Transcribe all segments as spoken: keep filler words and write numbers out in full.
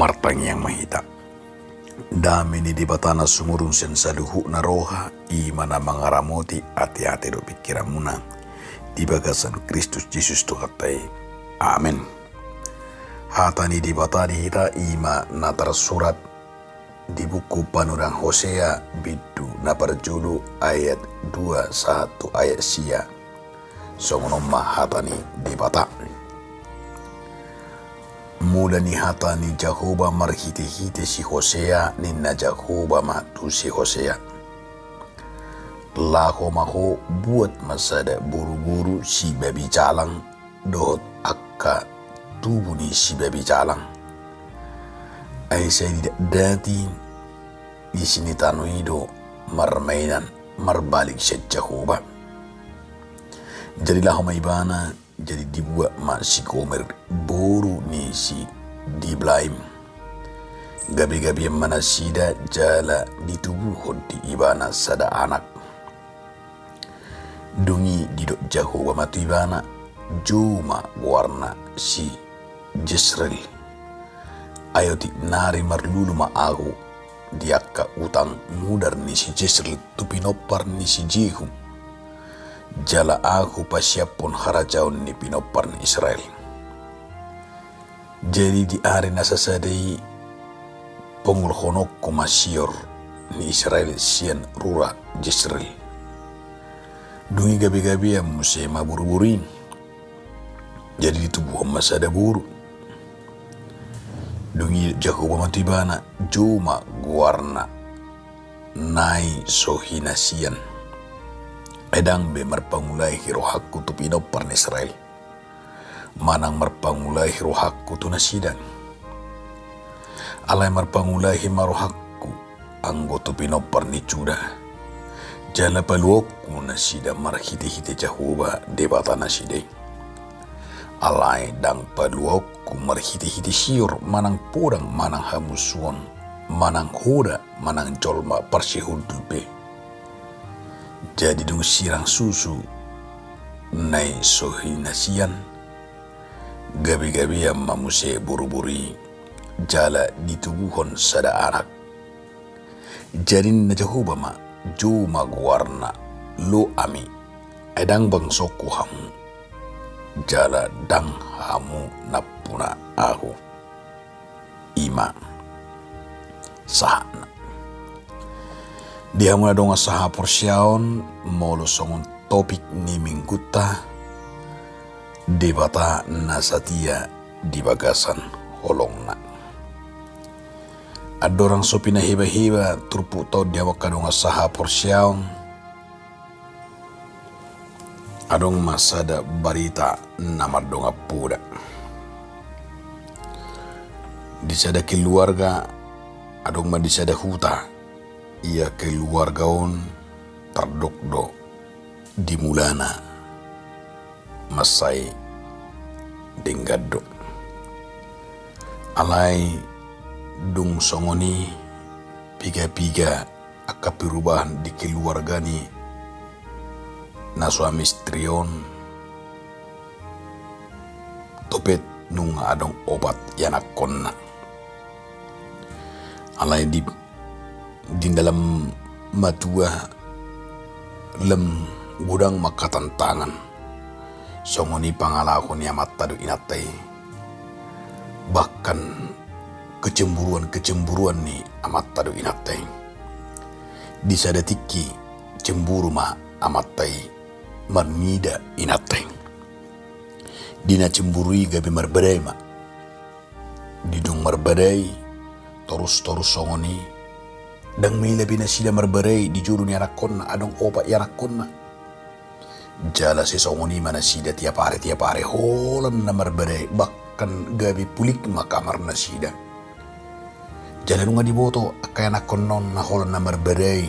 Martangiang ma hita. Dame ni Debata na sumurung sian saluhutna roha, i ma na mangaramoti ateate dohot pingkiranmuna di bagasan Kristus Jesus Tuhanta i. Amen. Hata ni Debata di hita i ma na tarsurat di buku panurirang Hosea, bindu na parjolo, ayat dua sahat tu ayat sia. Songon on ma hata ni Debata. Mula ni hata ni Jahowa marhitehite si Hosea, ninna Jahowa ma tu si Hosea: Laho ma ho, buat ma sada boruboru sibabi jalang dohot angka tubu ni sibabi jalang. Ai sai didatdati isi ni tano i do marmainan marbalik sian Jahowa. Jadi laho ma ibana, jadi dibuat ma si Gomer boru ni si Diblaim. Gabegabean ma nasida jala ditubuhon di ibana sada anak. Dung i didok Jahowa ma tu ibana: Jou ma goarna si Jesreel. Ai otik nari marlulu ma ahu di angka utang mudar ni si Jesreel tu pinompar ni si Jehu, jala ahu pasiaphon harajaon ni pinompar ni Israel. Jadi di ari na sasada i pongolhononku ma sior ni Israel sian rura Jesreel. Dung i gabegabean muse ma boruboru i. Jadi ditubuhon ma sada boru. Dung i Jahowa ma tu ibana: Jou ma goarna Nai-Sohinasian. Ai ndang be marpangulahi rohangku tu pinompar ni Israel, manang marpangulahi rohangku tu nasida. Alai marpangulahi ma rohangku anggo tu pinompar ni Juda, jala paluaonku nasida marhitehite Jahowa Debata nasida i. Alai ndang paluaonku marhitehite sior, manang podang, manang hamusuon, manang hoda, manang jolma parsihundul pe. Jadi dung sirang susu Nai-Sohinasian, gabegabean ma muse boruboru i jala ditubuhon sada anak. Jadi ninna Jahowa ma: Jou ma goarna Lo-Ami. Ai ndang bangsongku hamu, jala ndang hamu nampuna ahu. I ma sahatna. Di hamu na dongan sahaporseaon, molo songon topik ni minggunta, Debata na satia di bagasan holongna. Andorang so pinahebaheba turpukta on di hamu angka dongan sahaporseaon, adong ma sada barita na mardongan poda. Di sada keluarga, adong ma di sada huta, ia keluarga on tardok do di mulana mansai denggan do. Alai dung songon i, piga-piga angka perubahan di keluarga ni na suami istri on, topet nunga adong opat ianakkonna. Alai di, di dalam matua lam godang ma angka tantangan. Songon i pangalaho ni amanta dohot inanta i. Bahkan kecemburuan-kecemburuan ni amanta dohot inanta i. Di sada tingki cemburu ma amanta i marnida inanta i. Di na cemburu i gabe marbadai ma. Di dung marbadai torus-torus songon i, ndang maila be nasida marbadai di jolo ni anakkonna, adong opat ianakkonna. Jala sai songon i ma nasida tiap ari, tiap ari holan na marbadai, bahkan gabe pulik ma kamar nasida. Jala nunga diboto angka ianakkonna on na holan na marbadai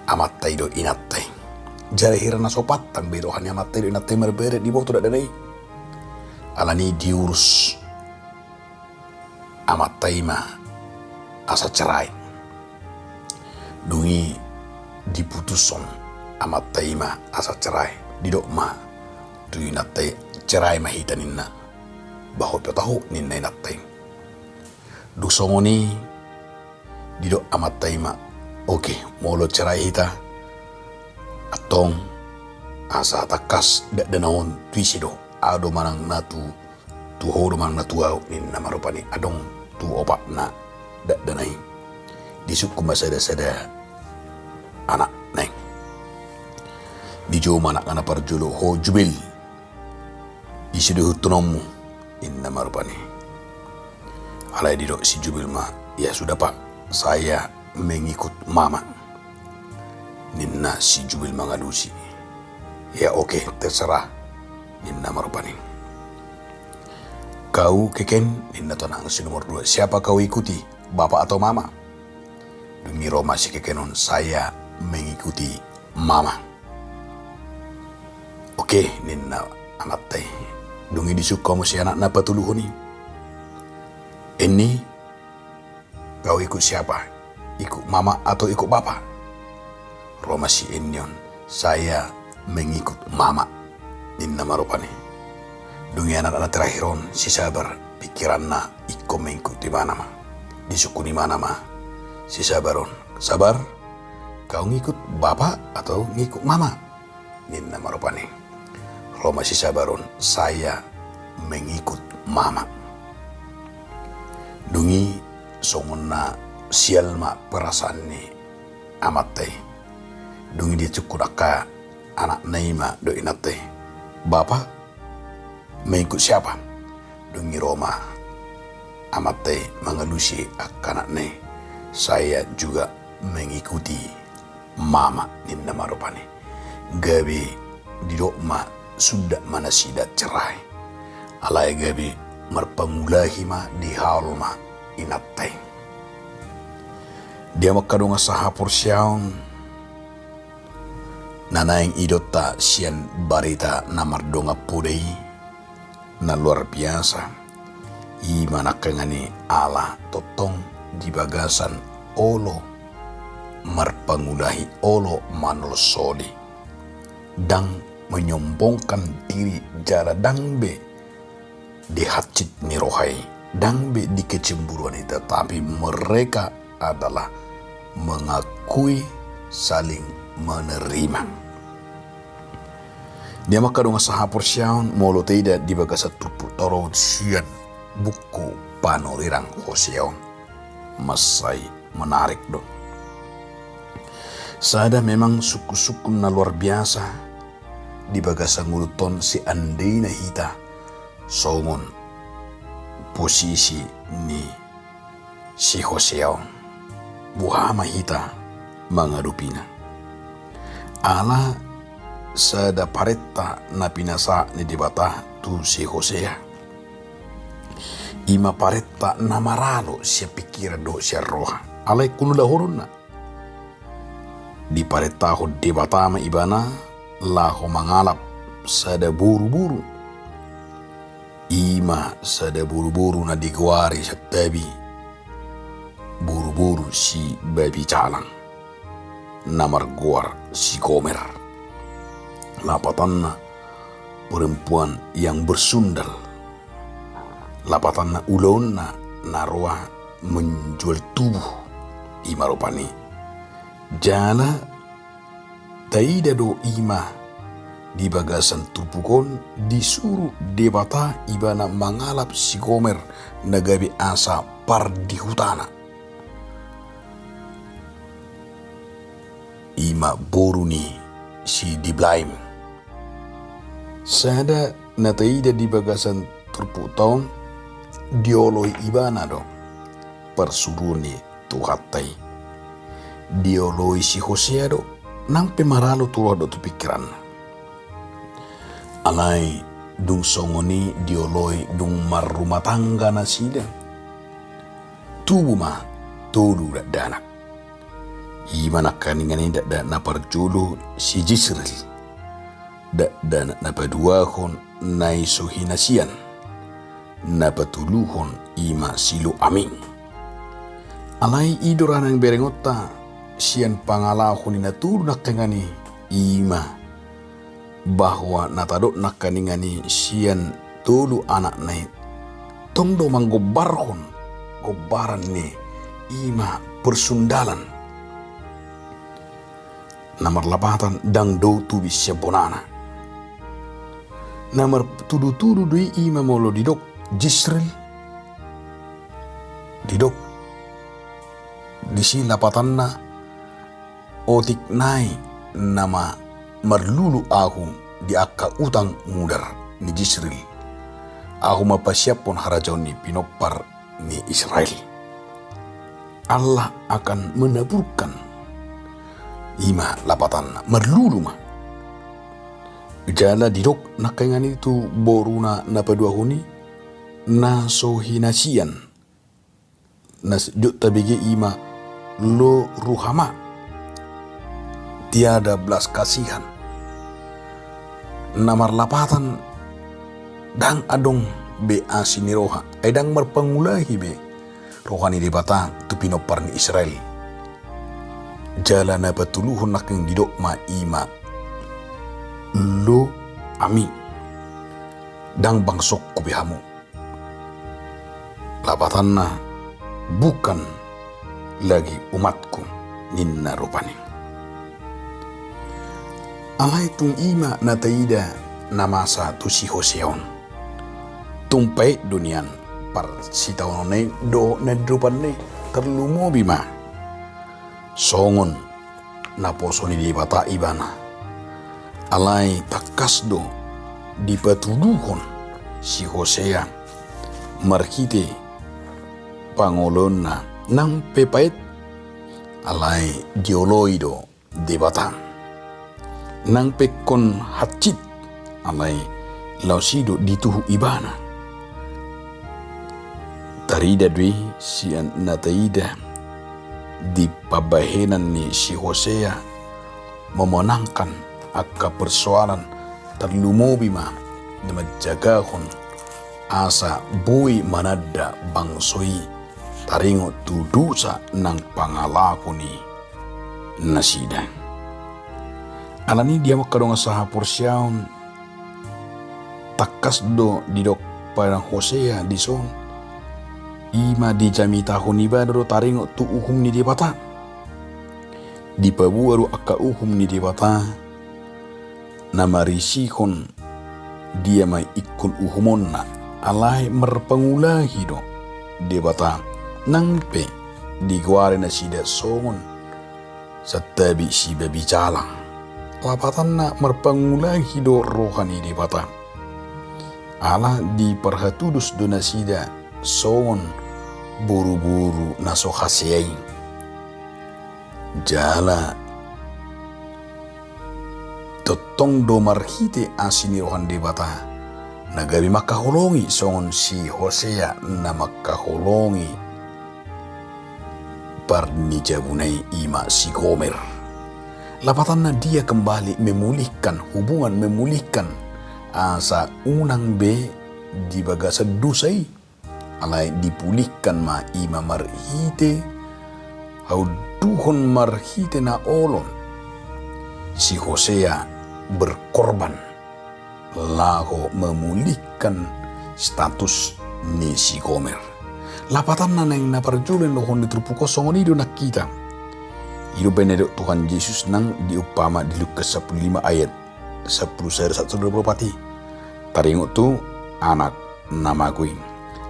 amanta i dohot inanta i. Jala hira na so pantang be roha ni amanta i dohot inanta i marbadai, diboto dakdanak i. Alani i diurus amanta i ma asa cerai. Dung i diputushon amanta i ma asa cerai. Didok ma tu inanta i, cerai ma hita ninna. Bah, ho pe tahu ninna inanta i. Dung songon i didok amanta i ma, oke, molo cerai hita, antong asa tangkas dakdanak on tu ise do, ahu do manang na tu, tu ho do manang na tu ahu, ninna ma rupani. Adong tu opatna dakdanak i. Disungkun ma sada-sada anakna i. Dijou ma anakna na parjolo, ho Jubil, ise do ihuthononmu, ninna ma rupani. Alai didok si Jubil ma, ya sudah pak, saya mengikut mama, ninna si Jubil mangalusi. Ya oke, terserah, ninna ma rupani. Kau keken, ninna tu anak si nomor dua, siapa kau ikuti, bapak atau mama? Dung i ro ma si keken on, saya mengikuti mama. Oke, ninna amanta i. Dung i disungkun ma si anak na patoluhon i, Enni, kau ikut siapa? Ikut mama atau ikut bapak? Ro ma si Enni on, saya mengikut mama, ninna ma rupani. Dung i anak na terakhir on, si Sabar, pikiranna ingkon mengikut ibana ma. Disungkun ibana ma si Sabar on, Sabar, kau ngikut bapak atau ngikut mama? Ninna ma rupani. Ro ma si Sabar on, saya mengikut mama. Dung i songon na sial ma perasaan ni amanta i. Dung i disungkun angka anakna i ma dohot inanta i, bapak mengikut siapa? Dung i ro ma amanta i mangalusi angka anakna i, saya juga mengikuti mama, ninna ma rupani. Gabe didok ma sundat ma nasida cerai. Alai gabe marpangulahi ma, dihaol ma inanta i. Di hamu angka dongan sahaporseaon, na naeng idaonta sian barita na mardongan poda i, na luar biasa. I ma nangkaningan i ala tongtong di bagasan olo marpangulahi, olo manolsoli. Ndang menyombongkan diri jala ndang be di hansit ni roha i, ndang be di kecemburuan i, tetapi mereka adalah mengakui, saling menerima. Di hamu angka dongan sahaporseaon, molo taida di bagasan turpukta on sian buku panurirang Hosea on, mansai menarik do. Sada memang sungkun-sungkun na luar biasa di bagasan ngolunta on, seandaina hita songon posisi ni si Hosea on, boha ma hita mangadopina? Ala sada parenta na pinasahat ni Debata tu si Hosea. I ma parenta na maralo sian pingkiran dohot sian roha. Alai ingkon ulahonon na. Diparentahon Debata ma ibana laho mangalap sada boruboru. I ma sada boruboru na digoari santabi boruboru si babi jalang, na margoar si Gomer. Lapatanna perempuan yang bersundal. Lapatanna ulaonna na roa menjual tubuh, i ma rupani. Jala taida do i ma di bagasan turpuk on, disuru Debata ibana mangalap si Gomer na gabe asa pardihutana. I ma boru ni si Diblaim. Sada na taida di bagasan turpukta on, dioloi ibana do parsuruon ni Tuhanta i. Dioloi si Hosea do, nang pe maralo tu roha dohot tu pingkiranna. Alai dung songon i dioloi, dung marrumah tangga nasida, tubu ma tolu dakdanak. I ma nangkaningan i dakdanak na parjolo si Jisreel, dakdanak na paduahon na i so hinasian, na patoluhon i ma si Loaming. Alai i do ra naeng berengonta sian pangalaho ni na tolu nangkaningan i, i ma bahwa na tadok nangkaningan i sian tolu anakna i, tong do manggombarhon gombaran ni i ma persundalan. Na marlapatan ndang dao tubis sian bonana. Na martudutudu do i, i ma molo didok Jisril, didok disi lapatanna, otik nai nama marlulu ahu di angka utang mudar ni Jisril. Ahu ma pasiaphon harajaon ni pinompar ni Israel. Allah akan menaburkan, i ma lapatanna, marlulu ma. Jala didok nangkaningan i tu boruna na paduahon i, na so hinasian, na s-, jot tabege i ma Lo Ruhama, tiada belas kasihan. Na marlapatan ndang adong be asi ni roha, ai ndang marpangulahi be roha ni Debata tu pinompar ni Israel. Jala na patoluhon nangkin didok ma i ma Lo Ami, ndang bangsongku be hamu. Lapatanna, bukan lagi umatku, ninna rupani. Alai tung i ma na taida na masa tu si Hosea on. Tung paet do nian parsitaonon i dohot na di ropan i, tarlumobi ma songon naposo ni Debata ibana. Alai tangkas do dipatuduhon si Hosea marhite pangoloonna, nang pe paet alai dioloi do Debata. Nang pe ingkon hansit alai laos i do dituhu ibana. Tarida do i sian na taida di pambahenan ni si Hosea memenangkan angka persoalan, tarlumobi ma na manjagahon asa boi mananda bangso i taringot tu dosa nang pangalaho ni nasida. Alani i di hamu angka dongan sahaporseaon, tangkas do didok padan Hosea dison, i ma dijamitahon ibana do taringot tu uhum ni Debata. Dipaboa do angka uhum ni Debata na marisihon dia ma ingkon uhumonna, alai marpangulahi do Debata, nang pe digoari nasida songon santabi sibabijalang. Lapatanna marpangulahi do roha ni Debata. Ala diparhatudos do nasida songon boruboru na so hasea i. Jala tongtong do marhite asi ni roha ni Debata na gabe mangkaholongi songon si Hosea na mangkaholongi par ni jabuna i, i ma si Gomer. Lapatanna dia kembali memulihkan hubungan, memulihkan asa unang be di bagasan dosa i. Alai dipulihkan ma i ma marhite haunduhon, marhite na olo si Hosea berkorban laho memulihkan status ni si Gomer. Lapatanna naeng na parjolo dohonon ni turpuk on songon i do nang hita. I do umbahen na didok Tuhan Jesus nang di umpama di Lukas sampulu lima ayat sampulu sada sahat tu dua pulu opat i. Taringot tu anak na mago i.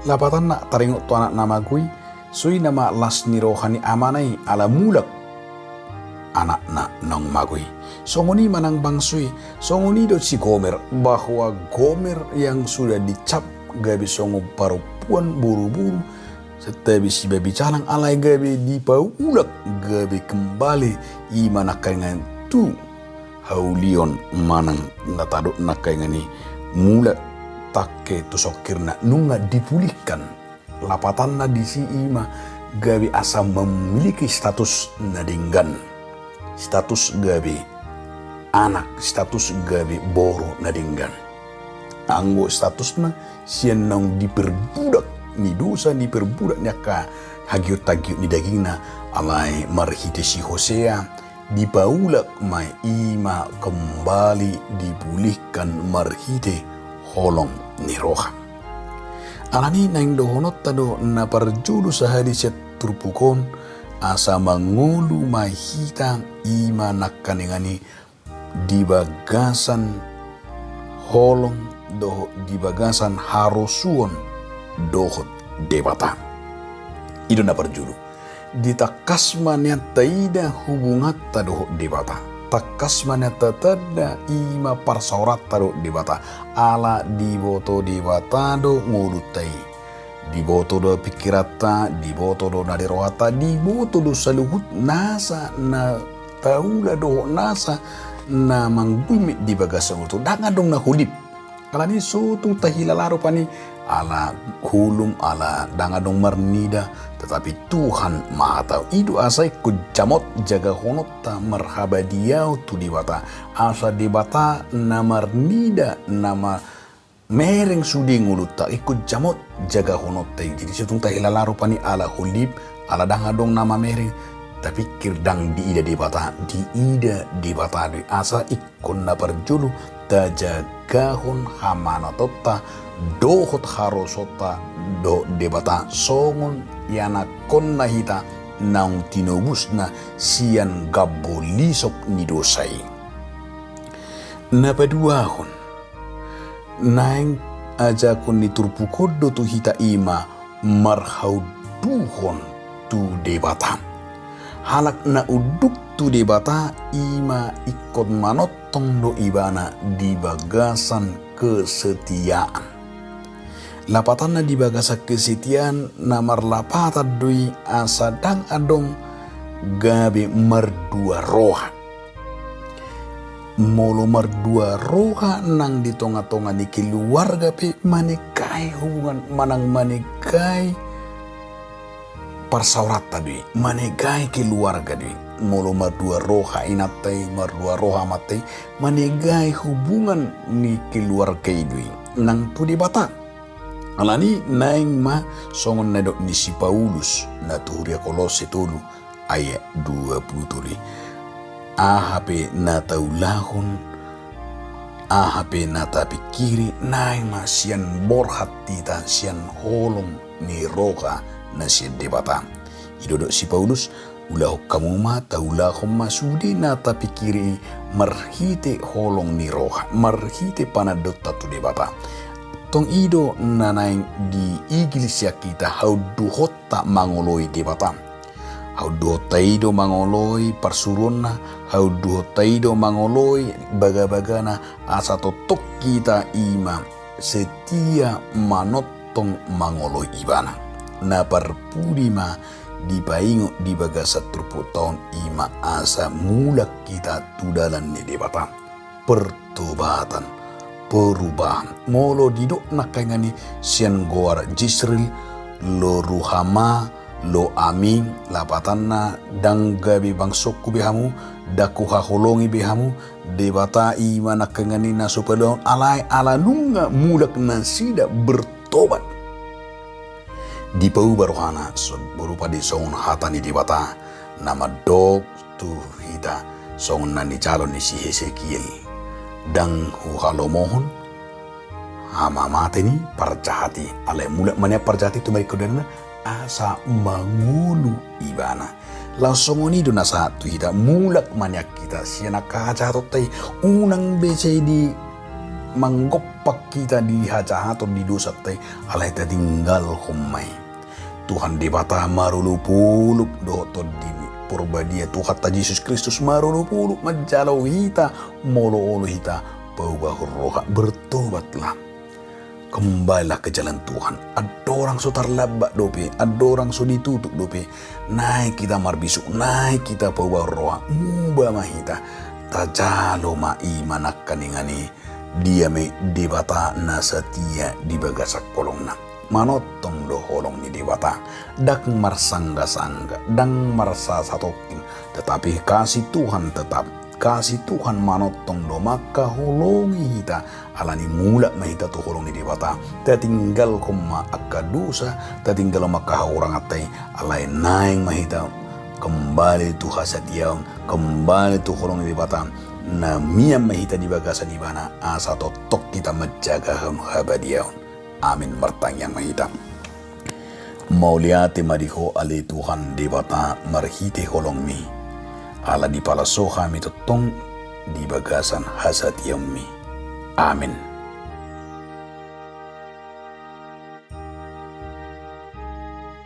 Lapatanna taringot tu anak na mago i, so i nama las ni roha ni amana i ala mulak anakna naung mago i. Songon i ma nang bangso i, songon i do si Gomer, bahwa Gomer yang sudah dicap gabe songon parompuan boruboru, santabi sibabijalang, alai gabe dipaulak, gabe kembali, i ma nangkaningan tu haulion manang na tadok nangkaningan i mulak tangke tu songkirna nunga dipulihkan. Lapatanna disi i ma gabe asa memiliki status na denggan, status gabe anak, status gabe boru na denggan. Anggo statusna sian naung diperbudak ni dosa, diperbudak ni angka hagiot-hagiot ni dagingna, alai marhite si Hosea dipaulak ma i, i ma kembali dipulihkan marhite holong ni roha. Alani naeng dohononta do na parjolo sahali sian turpuk on, asa mangolu ma hita i ma nangkaningan i di bagasan holong dohot di bagasan harosuon dohot Debata. I do na parjolo. Di tangkas ma nian taida hubunganta dohot Debata. Tangkas ma nian tatanda i ma parsaoranta dohot Debata. Ala diboto Debata do ngolunta i. Diboto do pingkiranta, diboto do na di rohanta, diboto do saluhut nasa na taula dohot nasa na manggulmit di bagasan ngolunta. Ndang adong na holip. Alani so tung tahilala rupani, ala holom, ala ndang adong marnida, tetapi Tuhan Mahatau. I do asa ingkon jamot jagahononta marhabadiaon tu Debata, asa Debata na marnida, na mamereng sude ngolunta, ingkon jamot jagahononta i. Jadi so tung tahilala rupani ala holip, ala ndang adong na mamereng, tapingkir ndang diida Debata, diida Debata do i. Asa ingkon na parjolo tajagahon hamanatonta dohot harosuonta dohot Debata songon ianakhonna hita naung tinobusna sian gambo lisop ni dosa i. Na paduahon, naeng ajakhon ni turpuk on do tu hita i ma marhaunduhon tu Debata. Halak na unduk tu Debata i ma ingkon manongtong do ibana di bagasan kesetiaan. Lapatanna di bagasan kesetiaan na marlapatan do i asa ndang adong gabe mardua roha. Molo mardua roha nang di tongatonga ni keluarga pe manegai hubungan manang manegai parsaoranta do i, manegai keluarga do i. Molo mardua roha inanta i, mardua roha amanta i, manegai hubungan ni keluarga i do i nang tu Debata. Alani naeng ma songon na nidok ni si Paulus na tu huria Kolose tolu ayat dua pulu tolu i. Aha pe na taulahon, aha pe na tapingkiri, naeng ma sian borhat hita sian holong ni roha na sian Debata. I do didok si Paulus, ulahon hamu ma, taulahon ma sude na tapingkiri i marhite holong ni roha, marhite panandaonta tu Debata. Tong i do na naeng diigil sian hita haunduhonta mangoloi Debata. Haunduhonta i do mangoloi parsuruonna, haunduhonta i do mangoloi bagabagana, asa tongtong hita i ma setia manongtong mangoloi Ibana. Na parpudi ma dipaingot di bagasan turpukta on i ma asa mulak hita tu dalan ni Debata. Pertobatan, perubahan. Molo didok nangkaningan i sian goar Jisreel, Lo-Ruhama, Lo-Ammi, lapatanna ndang gabe bangsongku be hamu, ndang huhaholongi be hamu, Debata i ma nangkaningan i na so paluahon, alai ala nunga mulak nasida bertobat, dipauba rohana so-, berupa di songon hata ni Debata na mandok tu hita songon na nijalo ni si Hesekiel. Ndang huhalomohon hamamate ni parjahat i. Alai mulak ma nian parjahat i tu maringkondana asa mangolu ibana. Laos songon i do na sahat tu hita, mulak ma nian hita sian angka hajahatonta i, unang be sai di manggompak hita di hajahaton di dosanta i, alai tatinggalhon ma i. Tuhan Debata marolopolop dohot Tondi Porbadia, Tuhanta Jesus Kristus marolopolop manjalo hita, molo olo hita paubahon roha, bertobatlah. Kembalilah ke jalan Tuhan. Andorang so tarlambat dope, andorang so ditutup dope, naeng hita marbisuk, naeng hita paubahon roha, muba ma hita. Tajalo ma i ma nangkaningan i, dia ma i Debata na satia di bagasan holongna. Manongtong do holong ni Debata, ndang marsanggasangga, ndang marsasatongkin, tetapi kasih Tuhan tetap. Kasih Tuhan manongtong do, mangkaholongi hita, alani mulak ma hita tu holong ni Debata. Tatinggalhon ma angka dosa, tatinggalhon ma angka hahuranganta i, alai naeng ma hita kembali tu hasatiaon, kembali tu holong ni Debata, na mian ma hita di bagasan Ibana, asa tongtong hita manjagahon habadiaon. Amin. Martangiang ma hita. Mauliate ma di Ho ale Tuhan Debata marhite holong-Mi, ala dipalaso hami tongtong di bagasan hasatiaon-Mi. Amin.